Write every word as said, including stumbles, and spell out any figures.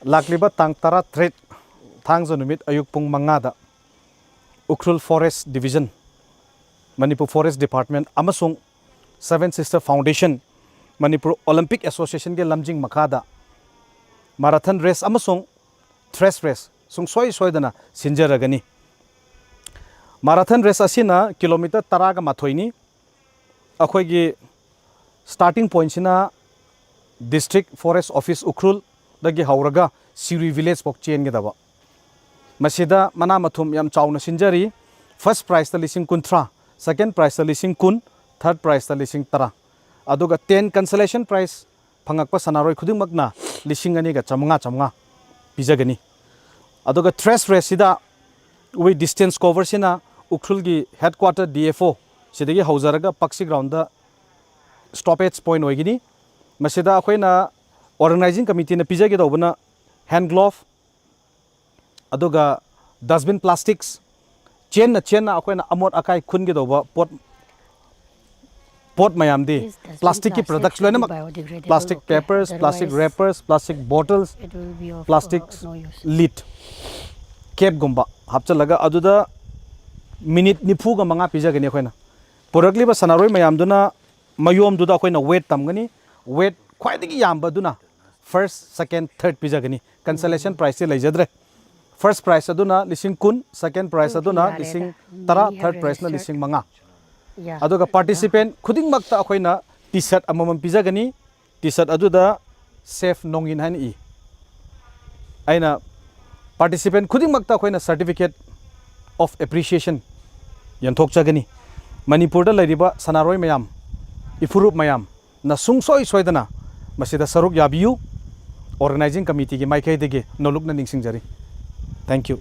ꯂꯥꯛꯂꯤꯕ ꯇꯥꯡ ꯇꯔꯥꯇꯔꯦꯠ, ꯊꯥꯡꯖ ꯅꯨꯃꯤꯠ, ꯑꯌꯨꯛ ꯄꯨꯡ ꯃꯉꯥꯗ Ukhrul Forest Division, Manipur Forest Department ꯑꯃꯁꯨꯡ Seven Sister Foundation, Manipur Olympic Associationꯒꯤ ꯂꯝꯖꯤꯡ ꯃꯈꯥꯗ marathon race ꯑꯃꯁꯨꯡ thresh race ꯁꯨꯡꯁꯣꯏ ꯁꯣꯏꯗꯅ ꯁꯤꯟꯖꯔꯒꯅꯤ꯫ Marathon race ꯑꯁꯤꯅ ꯀꯤꯂꯣꯃꯤꯇꯔ ꯇꯔꯥꯒ ꯃꯥꯊꯣꯏꯅꯤ꯫ ꯑꯩꯈꯣꯏꯒꯤ starting pointꯁꯤꯅ District Forest Office ꯎꯈ꯭ꯔꯨꯜꯗꯒꯤ ꯍꯧꯔꯒ ꯁꯤꯔꯨꯏ Village ꯐꯥꯎ ꯆꯦꯟꯒꯗꯕ꯫ ꯃꯁꯤꯗ ꯃꯅꯥ ꯃꯊꯨꯝ ꯌꯥꯝ ꯆꯥꯎꯅ ꯁꯤꯟꯖꯔꯤ꯫ First prizeꯇ ꯂꯤꯁꯤꯡ ꯀꯨꯟꯊ꯭ꯔꯥ, second prizeꯇ ꯂꯤꯁꯤꯡ ꯀꯨꯟ, third prizeꯇ ꯂꯤꯁꯤꯡ ꯇꯔꯥ, ꯑꯗꯨꯒ ten consolation prize ꯐꯪꯉꯛꯄ ꯁꯥꯟꯅꯔꯣꯏ ꯈꯨꯗꯤꯡꯃꯛꯅ ꯂꯤꯁꯤꯡ ꯑꯅꯤꯒ ꯆꯥꯝꯃꯉꯥ, ꯆꯥꯝꯃꯉꯥ ꯄꯤꯖꯒꯅꯤ꯫ ꯑꯗꯨꯒ thresh raceꯁꯤꯗ ꯑꯩꯈꯣꯏ distance coverꯁꯤꯅ ꯎꯈ꯭ꯔꯨꯜꯒꯤ headquarter D F O ꯁꯤꯗꯒꯤ ꯍꯧꯖꯔꯒ ꯄꯛꯁꯤ groundꯗ stoppage point ꯑꯣꯏꯒꯅꯤ꯫ ꯃꯁꯤꯗ ꯑꯩꯈꯣꯏꯅ organizing committeeꯅ ꯄꯤꯖꯒꯗꯧꯕꯅ hand glove, ꯑꯗꯨꯒ dustbin, plastics, ꯆꯦꯟꯅ ꯆꯦꯟꯅ ꯑꯩꯈꯣꯏꯅ ꯑꯃꯣꯠ ꯑꯀꯥꯏ ꯈꯨꯟꯒꯗꯧꯕ ꯄꯣꯠ, ꯄꯣꯠ ꯃꯌꯥꯝꯗꯤ, plasticꯀꯤ products ꯂꯣꯏꯅꯃꯛ, plastic papers, plastic wrappers, plastic bottles, plastic lid, capꯒꯨꯝꯕ ꯍꯥꯞꯆꯤꯜꯂꯒ ꯑꯗꯨꯗ minute ꯅꯤꯐꯨꯒ ꯃꯉꯥ ꯄꯤꯖꯒꯅꯤ ꯑꯩꯈꯣꯏꯅ꯫ ꯄꯨꯔꯛꯂꯤꯕ ꯁꯥꯟꯅꯔꯣꯏ ꯃꯌꯥꯝꯗꯨꯅ ꯃꯌꯣꯝꯗꯨꯗ ꯑꯩꯈꯣꯏꯅ weight ꯇꯝꯒꯅꯤ꯫ Weight ꯈ꯭ꯋꯥꯏꯗꯒꯤ ꯌꯥꯝꯕꯗꯨꯅ first, second, third ꯄꯤꯖꯒꯅꯤ꯫ Consolation prizeꯇꯤ ꯂꯩꯖꯗ꯭ꯔꯦ꯫ First prize ꯑꯗꯨꯅ ꯂꯤꯁꯤꯡ ꯀꯨꯟ, second prize ꯑꯗꯨꯅ ꯂꯤꯁꯤꯡ ꯇꯔꯥ, third prizeꯅ ꯂꯤꯁꯤꯡ ꯃꯉꯥ꯫ ꯑꯗꯨꯒ participant ꯈꯨꯗꯤꯡꯃꯛꯇ ꯑꯩꯈꯣꯏꯅ T-shirt ꯑꯃꯃꯝ ꯄꯤꯖꯒꯅꯤ꯫ T-shirt ꯑꯗꯨꯗ Chef ꯅꯣꯡꯏꯟ ꯍꯥꯏꯅ ꯏ꯫ ꯑꯩꯅ participant ꯈꯨꯗꯤꯡꯃꯛꯇ ꯑꯩꯈꯣꯏꯅ certificate of appreciation ꯌꯦꯟꯊꯣꯛꯆꯒꯅꯤ꯫ ꯃꯅꯤꯄꯨꯔꯗ ꯂꯩꯔꯤꯕ ꯁꯥꯟꯅꯔꯣꯏ ꯃꯌꯥꯝ, ꯏꯐꯨꯔꯨꯞ ꯃꯌꯥꯝꯅ ꯁꯨꯡꯁꯣꯏ ꯁꯣꯏꯗꯅ ꯃꯁꯤꯗ ꯁꯔꯨꯛ ꯌꯥꯕꯤꯌꯨ꯫ Organizing committeeꯒꯤ ꯃꯥꯏꯀꯩꯗꯒꯤ ꯅꯣꯂꯨꯛꯅ ꯅꯤꯡꯁꯤꯡꯖꯔꯤ꯫ Thank you꯫